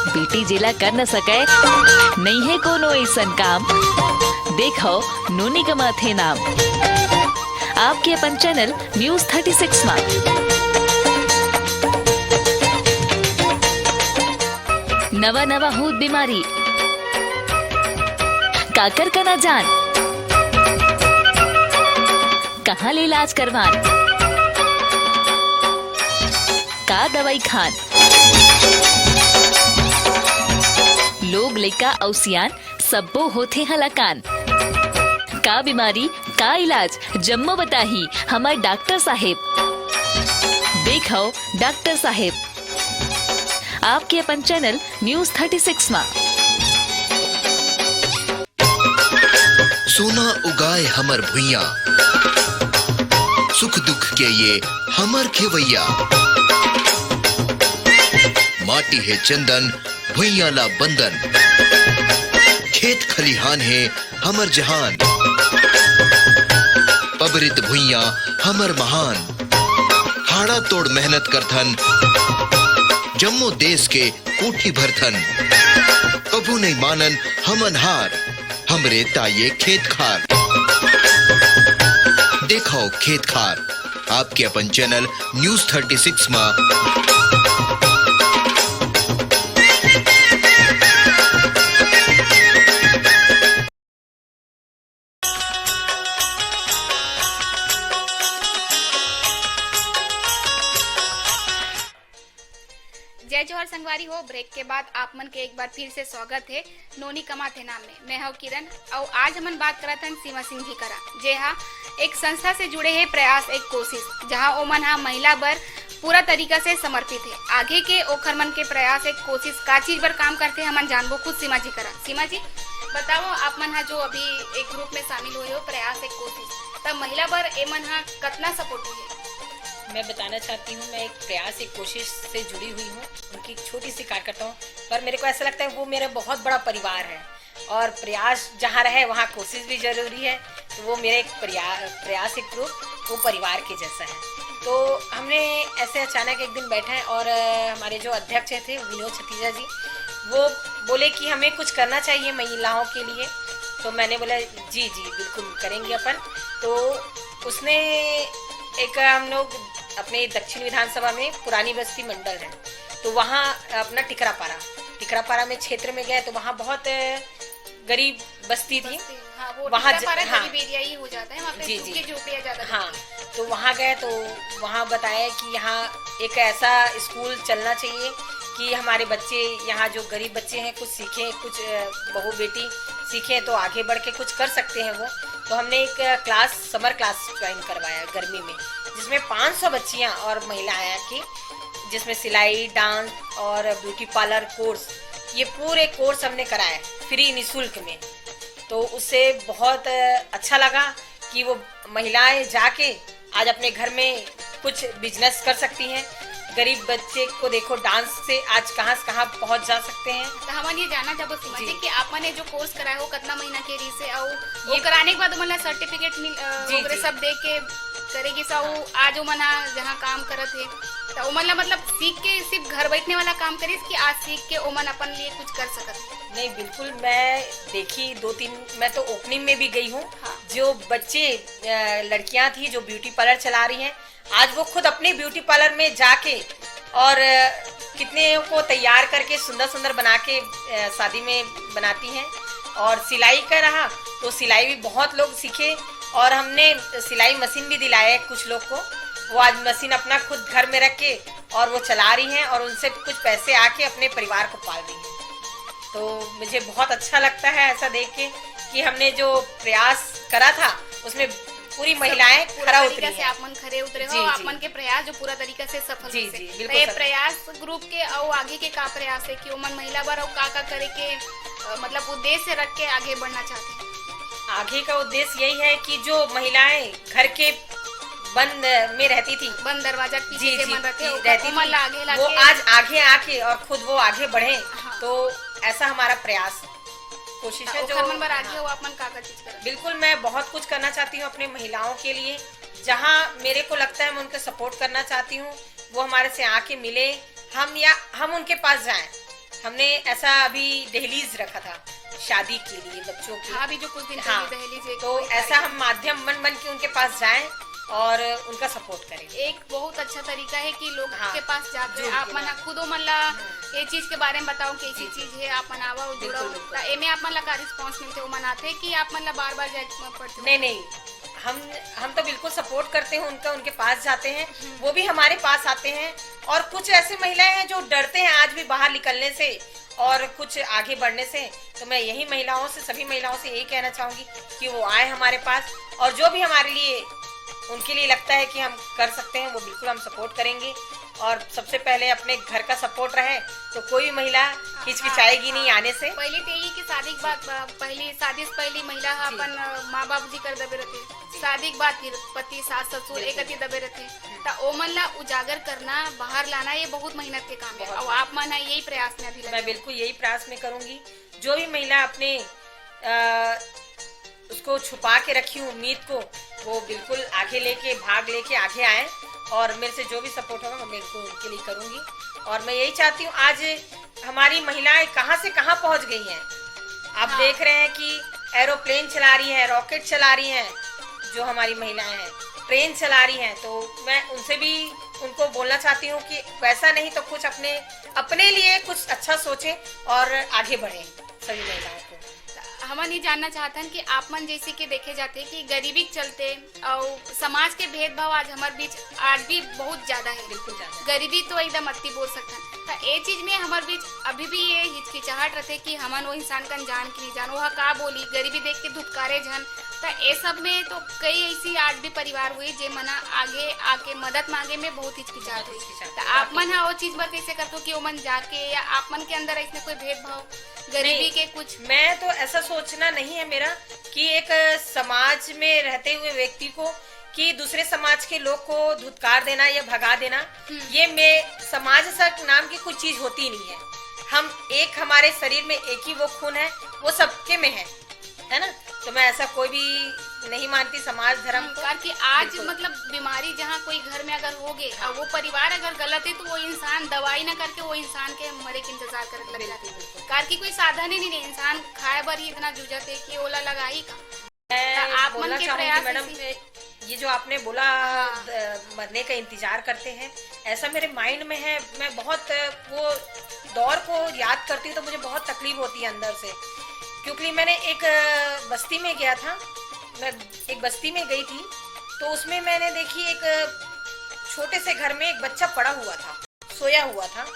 बेटी जेला कर न सकय, नइ हे कोनो अइसन काम। देखव, नोनी कमाथे नाम। आपके अपन चैनल न्यूज़ थर्टी सिक्स मा। नवा नवा होत बीमारी, काकर कना जान, कहाँ ले इलाज करवान, का दवाई खान, लोग लइका अउ सियान सब्बो होथे हलाकान। का बीमारी, का इलाज, जम्मो बताही हमर डॉक्टर साहेब। देखव डॉक्टर साहेब, आपके अपन चैनल न्यूज़ थर्टी सिक्स मा। सोना उगाए हमर भुइयां, सुख दुख के ये हमर खेवैया। माटी हे चंदन, भुइयां ला बंदन, खेत खलिहान हे हमर जहान। पबरित भुइयां हमर महान, हाड़ा तोड़ मेहनत करथन, जम्मो देश के कोठी भरथन। कभू नइ मानन हमन हार, हमरे ताये खेत खार। देखव खेत खार, आपके अपन चैनल न्यूज़ थर्टी सिक्स मा। जय जोहार संगवारी हो, ब्रेक के बाद आप मन के एक बार फिर से स्वागत हे नोनी कमाथे नाम में। मैं हव किरण, अउ आज हमन बात करत हन सीमा सिंह जी करा, जे हा एक संस्था से जुड़े हे, प्रयास एक कोशिश, जहां ओमन हा महिला बर पूरा तरीका से समर्पित हे। आगे के ओखर मन के प्रयास एक कोशिश का चीज बर काम करथे, हमन जानबो खुद सीमा जी करा। सीमा जी, बताओ, आप मन हा जो अभी एक ग्रुप में शामिल हुए हो, प्रयास एक कोशिश, तब महिला बर एमन हा कतना सपोर्टिव हे? मैं बताना चाहती हूँ, मैं एक प्रयास एक कोशिश से जुड़ी हुई हूँ, उनकी एक छोटी सी कार्यकर्ता हूँ, पर मेरे को ऐसा लगता है वो मेरा बहुत बड़ा परिवार है और प्रयास जहाँ रहे वहाँ कोशिश भी जरूरी है। तो वो मेरा एक प्रया-, प्रयास एक ग्रुप, वो परिवार के जैसा है। तो हमने ऐसे अचानक एक दिन बैठे और, अ, हमारे जो अध्यक्ष थे विनोद छतीजा जी, वो बोले कि हमें कुछ करना चाहिए महिलाओं के लिए। तो मैंने बोला, "जी, जी, बिल्कुल करेंगे अपन।" तो उसने एक, हम लोग अपने दक्षिण विधानसभा में पुरानी बस्ती मंडल है, तो वहाँ अपना टिकरापारा, टिकरापारा में क्षेत्र में गए तो वहाँ बहुत गरीब बस्ती थी। बस्ती, हाँ, वो वहाँ ज-, टिकरापारा हाँ। गरीब एरिया ही हो जाता है, वहाँ पे जी, जी। झुग्गी झोपड़ियाँ ज़्यादा हाँ, दिखती हैं। तो वहाँ गए तो वहाँ बताया कि यहाँ एक ऐसा स्कूल चलना चाहिए कि हमारे बच्चे, यहाँ जो गरीब बच्चे हैं, कुछ सीखें, कुछ, अ, बहू बेटी सीखें तो आगे बढ़ के कुछ कर सकते हैं वो। तो हमने एक, अ, क्लास, समर क्लास ज्वाइन करवाया गर्मी में, जिसमें पाँच सौ बच्चियाँ और महिलाएं की, जिसमें सिलाई, डांस और ब्यूटी पार्लर कोर्स, ये पूरे कोर्स हमने कराए फ्री, निशुल्क में। तो उससे बहुत, अ, अच्छा लगा कि वो महिलाएं जाके आज अपने घर में कुछ बिजनेस कर सकती हैं। गरीब बच्चे को देखो, डांस से आज कहाँ से कहाँ पहुँच जा सकते हैं। तो हमन ये जानना चाहबो सीमा जी। जी कि आप मन ये जो कोर्स कराए हो, कितना महीना के रहिस हे, अउ वो ये कराने के बाद ओमन ला सर्टिफिकेट मिल, अ, जी, वगैरह जी। सब दे के करे गिस, अउ हाँ। आज ओमन ह जहाँ काम करत हे, तो ओमन ला मतलब सीख के सिर्फ घर बैठने वाला काम करिस कि आज सीख के ओमन अपन लिए कुछ कर सकत हे? नहीं, बिल्कुल, मैं देखी दो तीन, मैं तो ओपनिंग में भी गई हूँ। हाँ। जो बच्चे, अ, लड़कियाँ थी जो ब्यूटी पार्लर चला रही हैं, आज वो खुद अपने ब्यूटी पार्लर में जाके और, अ, कितने को तैयार करके सुंदर सुंदर बना के, अ, शादी में बनाती हैं। और सिलाई का रहा तो सिलाई भी बहुत लोग सीखे और हमने सिलाई मशीन भी दिलाया है कुछ लोग को। वो आज मशीन अपना खुद घर में रख के और वो चला रही हैं और उनसे कुछ पैसे आके अपने परिवार को पाल रही हैं। तो मुझे बहुत अच्छा लगता है ऐसा देख के कि हमने जो प्रयास करा था उसमें पूरी सब महिलाएं पूरा खरा तरीका उतरी से हैं। आप मन खरे उतरे हो, जी, आप जी। मन के प्रयास जो पूरा तरीका से सफल जी, होइसे। जी, तो बिल्कुल ये सफल। प्रयास ग्रुप के अउ आगे के का प्रयास है कि ओमन महिला बर अउ का का करे के, अ, मतलब उद्देश्य रख के आगे बढ़ना चाहते हैं? आगे का उद्देश्य यही है कि जो महिलाएं घर के बंद में रहती थी, बंद दरवाजा के पीछे जी, जे जी, मन रहते, जी, ओकर, रहती ओमन थी, ला आगे वो लाके आज आगे आके और खुद वो आगे बढ़े, हाँ। तो ऐसा हमारा प्रयास, कोशिश है तो जो ओखर मन बर आगे हाँ। हो, आप मन का का चीज करत? बिल्कुल, मैं बहुत कुछ करना चाहती हूँ अपने महिलाओं के लिए। जहाँ मेरे को लगता है मैं उनको सपोर्ट करना चाहती हूँ, वो हमारे से आके मिले, हम या हम उनके पास जाएं। हमने ऐसा अभी दहलीज रखा था शादी के लिए बच्चों की। हाँ, अभी जो कुछ दिन हाँ, पहले दहलीज एक तो हुई ऐसा शादी। हम माध्यम बन बन के उनके पास जाएं और उनका सपोर्ट करें। एक बहुत अच्छा तरीका है कि लोग हाँ, के पास जाके जुड़ आप के मन बात। खुद ओमन ला हम्म। ये चीज के बारे में बताओ, कैसी जी, जी। चीज है, आप मन आवा और बिल्कुल, जुड़ाओ। बिल्कुल। त एमे आप मन ला का रिस्पॉन्स मिलथे, ओमन आथे कि आप मन ला बार-बार जाए के पड़थे? नहीं, नहीं, हम, हम तो बिल्कुल सपोर्ट करते हैं उनका, उनके पास जाते हैं, हम्म। वो भी हमारे पास आते हैं। और कुछ ऐसे महिलाएं हैं जो डरते हैं आज भी बाहर निकलने से और कुछ आगे बढ़ने से। तो मैं यही महिलाओं से, सभी महिलाओं से यही कहना चाहूँगी कि वो आए हमारे पास और जो भी हमारे लिए, उनके लिए लगता है कि हम कर सकते हैं, वो बिल्कुल हम सपोर्ट करेंगे। और सबसे पहले अपने घर का सपोर्ट रहे तो कोई भी महिला हाँ, हिचकिचाएगी हाँ, नहीं हाँ। आने से। पहले तो यही कि शादी के बाद, अ, पहली, शादी से पहली महिला ह जी। अपन, अ, माँ बाबूजी कर दबे रहती। जी। शादी के बाद फिर पति, सास, ससुर बिल्कुल। एक अति दबे रहती। हम्म। त ओमन ला उजागर करना, बाहर लाना, ये बहुत मेहनत के काम है। बहुत और मेहनत। आप मन ह यही प्रयास में अभी लगे मैं हो। बिल्कुल यही प्रयास में करूंगी। जो भी महिला अपने, अ, उसको छुपा के रखी उम्मीद को, वो बिल्कुल आगे लेके, भाग लेके आगे आए और मेरे से जो भी सपोर्ट होगा, मैं बिल्कुल उनके लिए करूंगी। और मैं यही चाहती हूँ, आज हमारी महिलाएं कहाँ से कहाँ पहुँच गई हैं। आप हाँ। देख रहे हैं कि एरोप्लेन चला रही हैं, रॉकेट चला रही हैं, जो हमारी महिलाएं हैं, ट्रेन चला रही हैं। तो मैं उनसे भी, उनको बोलना चाहती हूँ कि वैसा नहीं तो कुछ अपने, अपने लिए कुछ अच्छा सोचें और आगे बढ़ें सभी महिलाओं को। हमन ये जानना चाहत हन कि आप मन जैसे कि देखे जाते कि गरीबी के चलते अउ समाज के भेदभाव आज हमर बीच आज भी बहुत ज्यादा है। बिल्कुल ज्यादा है। गरीबी तो एकदम अति बोल सकथन। त ए चीज में हमर बीच अभी भी ये हिचकिचाहट रथे कि हमन वो इंसान कन जान कि नहीं जान, वो ह का बोली, गरीबी देख के धुतकारे झन। त ए सब में तो कई ऐसी आज भी परिवार हुई जे मन आगे आके मदद मांगे में बहुत हिचकिचाहट बहुत हुई। हिचकिचाहट त हुई, आप मन वाकई। ह वो चीज बर कैसे करथो कि ओमन जाके या आप मन के अंदर ऐसने कोई भेदभाव, गरीबी नहीं, के कुछ? मैं तो ऐसा सोचना नहीं है मेरा कि एक समाज में रहते हुए व्यक्ति को, कि दूसरे समाज के लोग को धुतकार देना या भगा देना, हम्म। ये में समाज ऐसा नाम की कोई चीज होती नहीं है। हम एक, हमारे शरीर में एक ही वो खून है, वो सबके में है, है ना? तो मैं ऐसा कोई भी नहीं मानती समाज धर्म को। काबर कि आज बिल्कुल। मतलब बीमारी जहाँ कोई घर में अगर होगे अउ वो परिवार अगर गलत हे तो वो इंसान दवाई ना करके वो इंसान के मरे के इंतजार करे लग जाथे। बिल्कुल। काबर कि कोई साधन ही नहीं हे, इंसान खाए बर ही इतना जूझत हे कि ओला लगाही का। मैं त आप मन बोलना के चाहूंगी प्रयास मैडम, इसी ये जो आपने बोला, हाँ। द-, मरने का इंतजार करते हैं, ऐसा मेरे माइंड में है। मैं बहुत, अ, वो दौर को याद करती हूँ तो मुझे बहुत तकलीफ होती है अंदर से, क्योंकि मैंने एक, अ, बस्ती में गया था, मैं एक बस्ती में गई थी, तो उसमें मैंने देखी एक, अ, छोटे से घर में एक बच्चा पड़ा हुआ था, सोया हुआ था।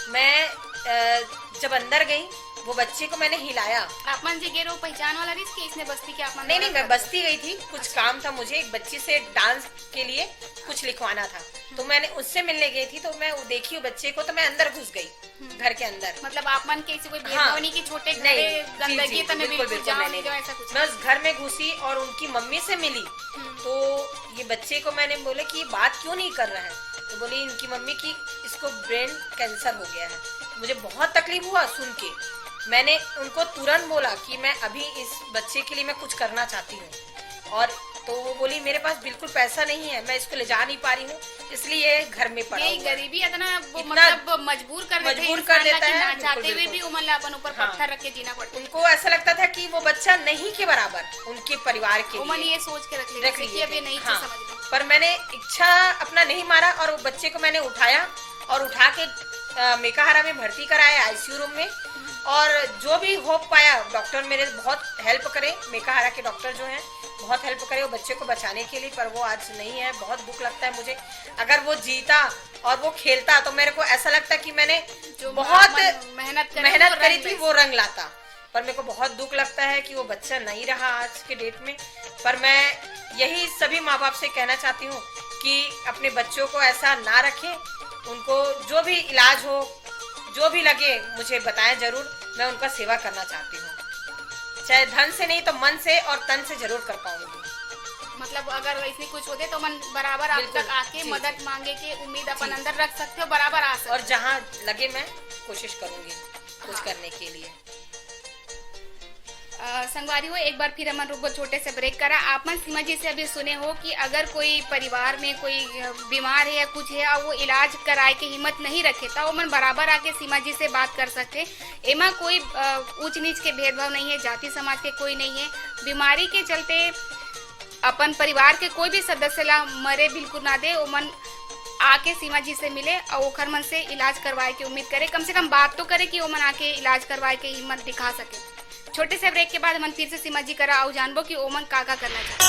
मैं, अ, जब अंदर गई, वो बच्चे को मैंने हिलाया। आप मन जे गे रहो, पहचान वाला रहिस कि इसने बस्ती के आप मन नहीं, नहीं, मैं बस्ती गई थी, कुछ अच्छा। काम था मुझे, एक बच्ची से डांस के लिए कुछ लिखवाना था, तो मैंने उससे मिलने गई थी, तो मैं वो देखी वो बच्चे को, तो मैं अंदर घुस गई, हम्म। घर के अंदर। मतलब आप मन के इसे कोई हाँ। भेदभाव नहीं कि छोटे नहीं, घरे जी, गंदगी जी, तने बिल्कुल, बिल्कुल बिल्कुल जाओ, नहीं, नहीं नहीं। जाओ, ऐसा कुछ? मैं उस घर में घुसी और उनकी मम्मी से मिली, हम्म। तो ये बच्चे को मैंने बोले कि ये बात क्यों नहीं कर रहा है, तो बोली इनकी मम्मी कि इसको ब्रेन कैंसर हो गया है। मुझे बहुत तकलीफ हुआ सुन के। मैंने उनको तुरंत बोला कि मैं अभी इस बच्चे के लिए मैं कुछ करना चाहती हूँ, और तो वो बोली मेरे पास बिल्कुल पैसा नहीं है, मैं इसको ले जा नहीं पा रही हूँ, इसलिए ये घर में पड़ा यही हुआ है। गरीबी इतना वो इतना मतलब मजबूर कर देथे मजबूर कर इंसान ला देता कि है, ना बिल्कुल, चाहते हुए बिल्कुल। भी ओमन ला अपन ऊपर हाँ। पत्थर रख के जीना पड़ता है। उनको ऐसा लगता था कि वो बच्चा नहीं के बराबर उनके परिवार के ओमन लिए ये सोच के रख लेते रख थे कि लिए अब ये थे। नहीं हाँ। समझ में। पर मैंने इच्छा अपना नहीं मारा और वो बच्चे को मैंने उठाया और उठा के, अ, मेकाहारा में भर्ती कराया आईसीयू रूम में। और जो भी होप पाया, डॉक्टर मेरे बहुत हेल्प करे, मेकाहारा के डॉक्टर जो हैं बहुत हेल्प करे वो बच्चे को बचाने के लिए, पर वो आज नहीं है। बहुत दुख लगता है मुझे। अगर वो जीता और वो खेलता तो मेरे को ऐसा लगता कि मैंने जो बहुत मन-, मेहनत करे, मेहनत वो करी रंग थी, लाए। वो रंग लाता। पर मेरे को बहुत दुख लगता है कि वो बच्चा नहीं रहा आज के डेट में। पर मैं यही सभी माँ बाप से कहना चाहती हूँ कि अपने बच्चों को ऐसा ना रखें, उनको जो भी इलाज हो, जो भी लगे, मुझे बताएं जरूर, मैं उनका सेवा करना चाहती हूँ। चाहे धन से नहीं तो मन से और तन से जरूर कर पाऊंगी। मतलब अगर वैसे कुछ होते तो मन बराबर आप बिल्कुल, तक आके जी, मदद जी। मांगे के उम्मीद अपन जी। अंदर रख सकते हो, बराबर आ सकते और हो। जहाँ लगे मैं कोशिश करूंगी कुछ हाँ। करने के लिए। अ, संगवारी हो, एक बार फिर हमन रुकबो छोटे से ब्रेक करा। आप मन सीमा जी से अभी सुने हो कि अगर कोई परिवार में कोई, अ, बीमार है या कुछ है और वो इलाज कराए के हिम्मत नहीं रखे, तो ओमन बराबर आके सीमा जी से बात कर सकते। एमा कोई, अ, ऊंच नीच के भेदभाव नहीं है, जाति समाज के कोई नहीं है। बीमारी के चलते अपन परिवार के कोई भी सदस्य ला मरे बिल्कुल ना दे, ओमन आके सीमा जी से मिले और ओखर मन से इलाज करवाए के उम्मीद करे, कम से कम बात तो करे कि ओमन आके इलाज करवाए के हिम्मत दिखा सके। छोटे से ब्रेक के बाद हमन फिर से सीमा जी करा अउ जानबो कि ओमन का का करना चाहथे।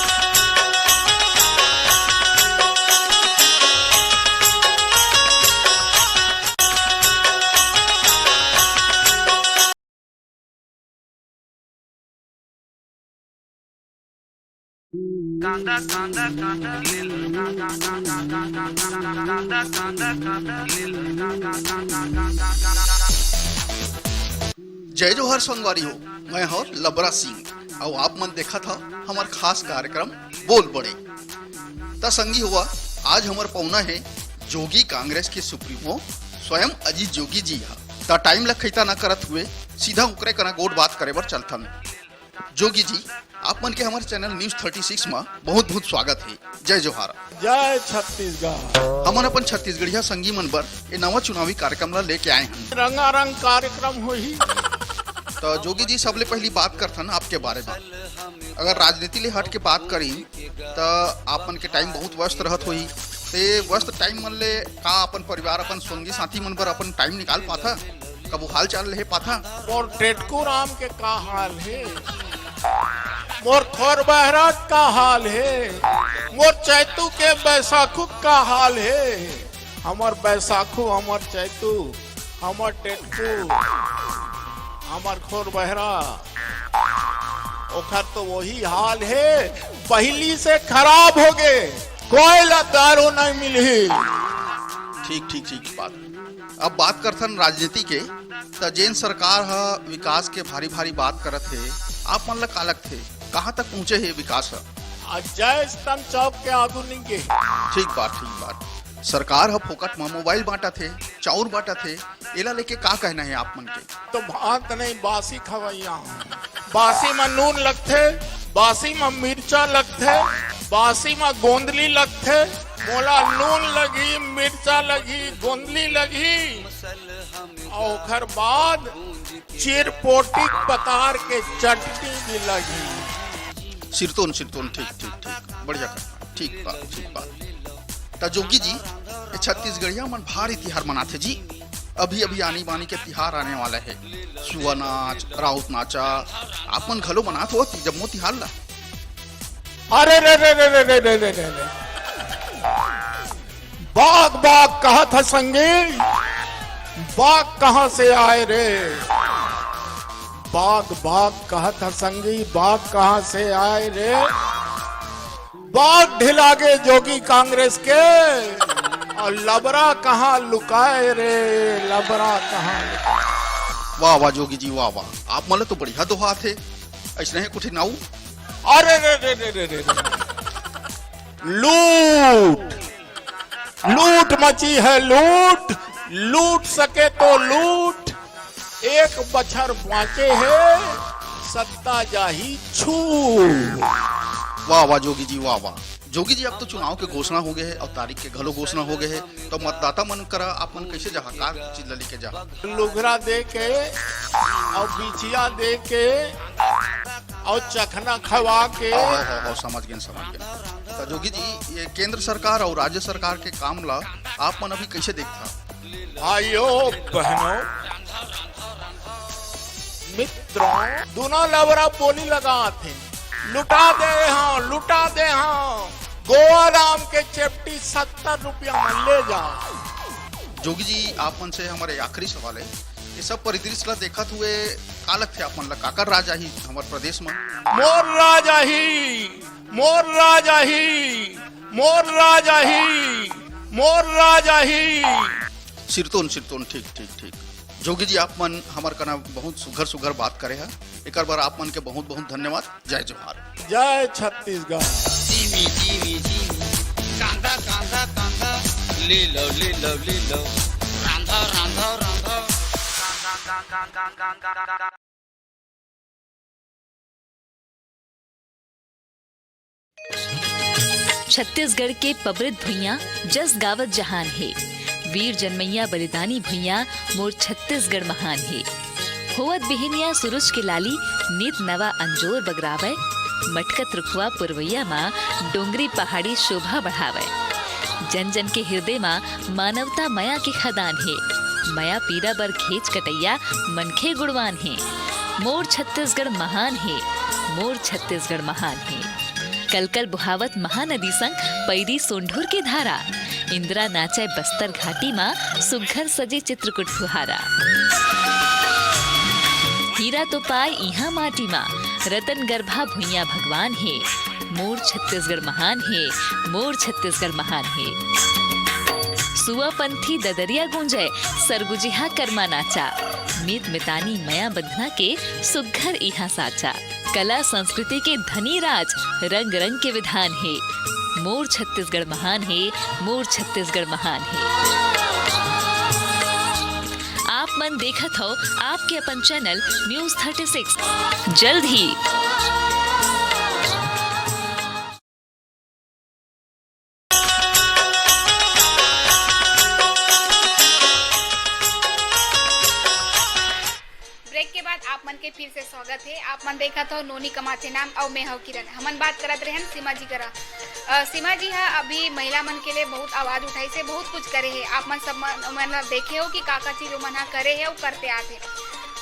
जय जोहार संगवारी हो, मैं हर लबरा सिंह, अउ आप मन देखत ह हमर खास कार्यक्रम बोल बड़े। त संगी हुआ, आज हमर पहुना हे जोगी कांग्रेस के सुप्रीमो स्वयं अजीत जोगी जी ह। त टाइम ल खैता न करत हुए सीधा उकरे करा गोठ बात करे बर चलथन। जोगी जी, आप मन के हमर चैनल न्यूज थर्टी सिक्स म बहुत बहुत स्वागत हे। जय जोहार। जय छत्तीसगढ़। हमन अपन छत्तीसगढ़िया संगी मन बर ए नवा चुनावी कार्यक्रम ला लेके आए हन। रंगारंग कार्यक्रम होही। त जोगी जी, सबले पहली बात करथन आपके बारे में। अगर राजनीति ले हट के बात करी त आप मन के टाइम बहुत व्यस्त रहत होही। ते व्यस्त टाइम मन ले का अपन परिवार, अपन संगी साथी मन बर अपन टाइम निकाल पाथा? कभू हाल चाल लेहे पाथा? मोर टेटकू राम के का हाल हे? मोर खोर बहराज का हाल हे? मोर चैतू के बैसाखू का हाल हे? हमर बैसाखू, हमर चैतू, हमर टेटकू, हमर खोर बहरा, ओखर तो वही हाल हे, पहिली से खराब हो गे, कोई ला दारू नहीं मिलही। ठीक, ठीक, ठीक बात। अब बात करथन राजनीति के, त जेन सरकार ह विकास के भारी भारी बात करत हे, आप मन ला का लगथे, कहाँ तक पहुँचे हे विकास ह? आ जय स्तंभ चौक के आगू नहीं गे। ठीक बात, ठीक बात। सरकार ह फोकट म मोबाइल बांटत हे, चाउर बांटत हे, एला लेके का कहना हे आप मन के? तो भात नहीं, बासी खवैया हूँ। बासी में नून लगथे, बासी म मिर्चा लगथे, बासी म गोंदली लगथे। मोला नून लगही, मिर्चा लगही, गोंदली लगही, अउ ओखर बाद चिरपोटी पतार के चटनी भी लगही। सिरतोन, सिरतोन, ठीक, ठीक, ठीक, बढ़िया कहा, ठीक बात, ठीक बात। त जोगी जी, ये छत्तीसगढ़िया मन भारी तिहार मनाथे जी। अभी अभी आनी बानी के तिहार आने वाला है। सुआ नाच, राउत नाचा, आप मन घलो मनात हो जम्मो तिहार ला? अरे रे रे रे रे रे रे रे रे रे। बाघ बाघ कहत ह संगी, बाघ कहाँ से आए रे? बाघ बाघ कहत ह संगी, बाघ कहाँ से आए रे? बाघ ढिला गे जोगी कांग्रेस के, अउ लबरा कहाँ लुकाए रे, लबरा कहाँ लुकाए? वाह, वाह, जोगी जी, वाह, वाह। आप मन ल तो बढ़िया दोहा आथे। अइसने हे कुछ नाऊ? अरे रे रे रे रे रे रे। लूट, लूट मची है लूट, लूट सके तो लूट, एक बछर बाँचे हे, सत्ता जाही छूट। वाह, वाह, जोगी जी, वाह, वाह। जोगी जी, अब तो चुनाव के घोषणा हो गए हे अउ तारीख के घलो घोषणा हो गए हे, तो मतदाता मन करा आप मन कैसे जाहा, का चीज ला लेके जाहा? लुगरा दे के अउ बिछिया दे के अउ चखना खवा के। हाँ, हाँ, हाँ, हाँ, समझ गेन, समझ गेन। तो जोगी जी, ये केंद्र सरकार अउ राज्य सरकार के काम ला आप मन अभी कैसे देखता? भाइयों, बहनों, मित्रों, दूनों लबरा बोली लगात हे, लुटा दे हाँ, लुटा दे हाँ, गोवा राम के चेपटी सत्तर रुपया में ले जा। जोगी जी, आप मन से हमारे आखिरी सवाल है, ये सब परिदृश्य ला देखत हुए का लगथे आप मन ला, काकर राज आही हमर प्रदेश में? मोर राज आही, मोर राज आही, मोर राज आही, मोर राज आही। सिरतोन, सिरतोन, ठीक, ठीक, ठीक। जोगी जी, आप मन हमर कना बहुत सुघर सुघर बात करे हा, एकर बर आप मन के बहुत बहुत धन्यवाद। जय जोहार। जय छत्तीसगढ़। जीमी, जीमी, जीमी, कांदा, कांदा, कांदा, ले लो, ले लो, ले लो, रांधा, रांधा, रांधा। छत्तीसगढ़ के पबरित भुइयां जस गावत जहान हे। वीर जनमैया बलिदानी भुइयां मोर छत्तीसगढ़ महान हे। होवत बिहनिया सुरुज के लाली नित नवा अंजोर बगरावय। मटकत रुखवा पुरवैया मा डोंगरी पहाड़ी शोभा बढ़ावय। जन जन के हिरदे मा मानवता मया के खदान हे। मया पीरा बर घेंच कटइया मनखे गुणवान हे। मोर छत्तीसगढ़ महान हे, मोर छत्तीसगढ़ महान हे। कलकल बुहावत महानदी संग पैरी सोंढूर के धारा। इंदिरा नाचय बस्तर घाटी मा सुग्घर सजे चित्रकूट फुहारा। हीरा तो पाय इहाँ माटी मा, रतन गर्भा भुइयां भगवान हे। मोर छत्तीसगढ़ महान हे, मोर छत्तीसगढ़ महान हे। सुआ पंथी ददरिया गूंजय, सरगुजिहा करमा नाचा। मीत मितानी मया बंधना के सुग्घर इहाँ साचा। कला संस्कृति के धनी राज, रंग रंग के विधान हे। मोर छत्तीसगढ़ महान हे, मोर छत्तीसगढ़ महान हे। आप मन देखत हव आपके अपन चैनल न्यूज़ थर्टी सिक्स। जल्द ही ब्रेक के बाद आप मन के फिर से स्वागत हे। आप मन देखत हव नोनी कमाथे नाम अउ मैं हव किरण। हमन बात करत रहेन सीमा जी करा। अ, सीमा जी हा अभी महिला मन के लिए बहुत आवाज उठाइस हे, बहुत कुछ करे हे। आप मन सब मन, मन देखे हो कि का का चीज ओमन हा करे हे अउ करते आत हे।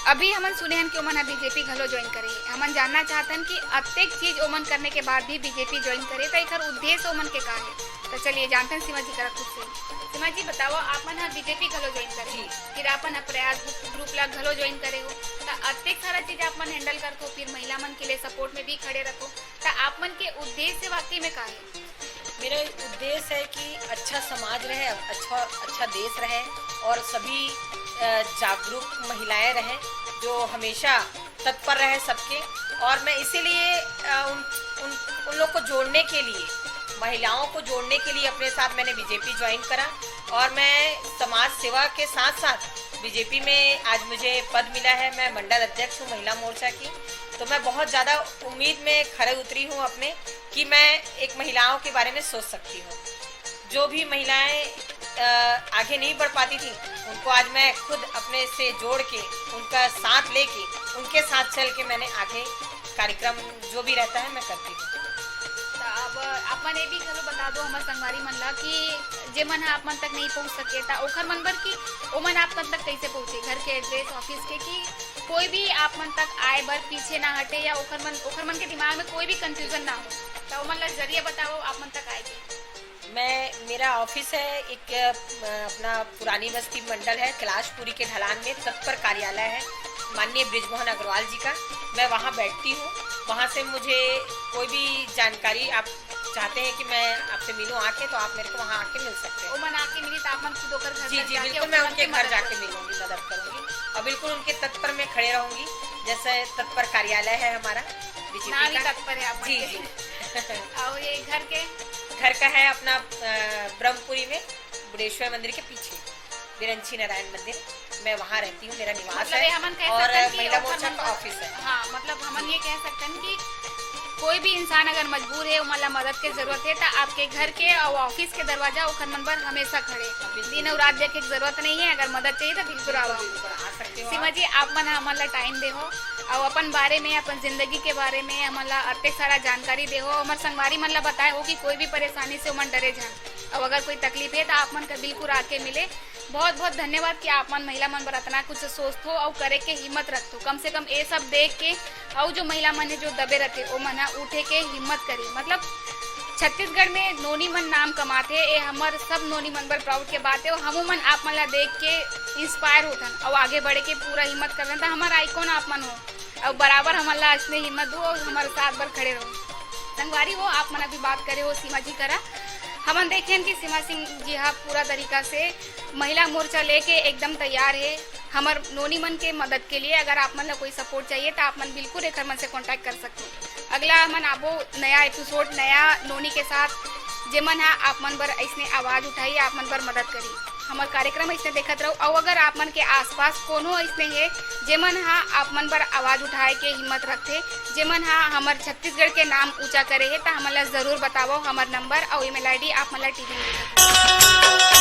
अभी हमन सुने हन कि ओमन हा बीजेपी घलो ज्वाइन करे हे। हमन जानना चाहत हन कि अतेक चीज ओमन करने के बाद भी बीजेपी ज्वाइन करे, त एकर उद्देश्य ओमन के का हे? त चलिए जानते हैं सीमा जी करा खुद से। सीमा जी, बताओ, आप मन हा बीजेपी घलो ज्वाइन करे हो, जी। फिर आप मन हा प्रयास ग्रुप ला घलो ज्वाइन करे हो, त अतेक सारा चीज आप मन हैंडल करत हो, फिर महिला मन के लिए सपोर्ट में भी खड़े रखो, त आप मन के उद्देश्य वाकई में का हे? मेरा उद्देश्य है कि अच्छा समाज रहे, अच्छा, अच्छा देश रहे और सभी, अ, जागरूक महिलाएं रहें जो हमेशा तत्पर रहे सबके। और मैं इसीलिए, अ, उन, उन, उन लोग को जोड़ने के लिए, महिलाओं को जोड़ने के लिए अपने साथ मैंने बीजेपी ज्वाइन करा और मैं समाज सेवा के साथ साथ बीजेपी में आज मुझे पद मिला है। मैं मंडल अध्यक्ष हूँ महिला मोर्चा की। तो मैं बहुत ज़्यादा उम्मीद में खरे उतरी हूँ अपने, कि मैं एक महिलाओं के बारे में सोच सकती हूँ। जो भी महिलाएं अ, आगे नहीं बढ़ पाती थी, उनको आज मैं खुद अपने से जोड़ के, उनका साथ लेके, उनके साथ चल के मैंने आगे कार्यक्रम जो भी रहता है, मैं करती हूँ। त अब आप मन ये भी घलो बता दो हमर संगवारी मन ला कि जे मन ह आप मन तक नहीं पहुंच सके, त ओखर मन बर कि ओमन आप मन तक कैसे पहुंचे, घर के एड्रेस, ऑफिस के, कि कोई भी आप मन तक आए बर पीछे ना हटे या ओखर मन ओखर मन के दिमाग में कोई भी कंफ्यूजन ना हो, त ओमन ला जरिया बताओ आप मन तक आए के। मैं मेरा ऑफिस है एक अ, अपना पुरानी बस्ती मंडल है, कैलाशपुरी के ढलान में तत्पर कार्यालय है माननीय बृजमोहन अग्रवाल जी का। मैं वहाँ बैठती हूँ। वहाँ से मुझे कोई भी जानकारी आप चाहते हैं कि मैं आपसे मिलूं आके, तो आप मेरे को वहाँ आके मिल सकते हैं। ओमन आके मिली त आप मन खुद ओकर घर जी तक जी जाके बिल्कुल, ओकर मैं मन उनके के घर मदद जाके करो। मिलूंगी, मदद करूंगी और बिल्कुल उनके तत्पर में खड़े रहूंगी। जैसे तत्पर कार्यालय है हमारा नाम बीजेपी ही का। तत्पर है आप मन जी के। जी। और ये घर के घर का है अपना अ, ब्रह्मपुरी में बुढ़ेश्वर मंदिर के पीछे बिरंची नारायण मंदिर, मैं वहाँ रहती हूँ, मेरा निवास मतलब ये है हमन कह और सकते हैं कि महिला ओखर मोर्चा मन का बर- ऑफिस है। हाँ, मतलब हमन ये कह सकते हैं कि कोई भी इंसान अगर मजबूर है, ओमन ला मदद के जरूरत है, त आपके घर के और ऑफिस के दरवाजा ओखर मन बर हमेशा खड़े। बिल्कुल। दिन और रात देखे के जरूरत नहीं है, अगर मदद चाहिए तो बिल्कुल आओ। बिल्कुल, आ सकते हो सीमा आप। जी, आप मन हमन ला टाइम दे हो और अपन बारे में, अपन जिंदगी के बारे में हमन ला अतेक सारा जानकारी दे हो, हमर संगवारी मन ला बताए हो कि कोई भी परेशानी से ओमन डरे झन, और अगर कोई तकलीफ है तो आप मन का बिल्कुल आके मिले। बहुत बहुत धन्यवाद कि आप मन महिला मन बर अतना कुछ सोचथो और करे के हिम्मत रखथो। कम से कम ये सब देख के और जो महिला मन है जो दबे रहते, ओ मन ह उठे के हिम्मत करी। मतलब छत्तीसगढ़ में नोनी मन नाम कमाथे, ये हमर सब नोनी मन बर प्राउड के बात है। और हमू मन आप मन ला देख के इंस्पायर होथन और आगे बढ़े के पूरा हिम्मत करथन। त हमर आइकॉन आप मन हो और बराबर हमन ला इसने हिम्मत दो और हमारे साथ बर खड़े रहो। संगवारी हो, आप मन अभी बात करे हो सीमा जी करा, हमन देखेन कि सीमा सिंह जी हा पूरा तरीका से महिला मोर्चा लेके एकदम तैयार है हमर नोनी मन के मदद के लिए। अगर आप मन ला कोई सपोर्ट चाहिए तो आप मन बिल्कुल एकर मन से कॉन्टैक्ट कर सकते हैं। अगला हमन आबो नया एपिसोड, नया नोनी के साथ, जेमन हा आप मन बर ऐसने आवाज उठाई, आप मन बर मदद करी। हमर कार्यक्रम ऐसने देखत रहो। और अगर आप मन के आसपास कोनो ऐसने है जेमन हा आप मन बर आवाज उठाए के हिम्मत रखथे, जेमन हा हमर छत्तीसगढ़ के नाम ऊंचा करे है, त हमन ला जरूर बतावो। हमर नंबर और ईमेल आईडी आप मन ला टीवी में दिखत होही।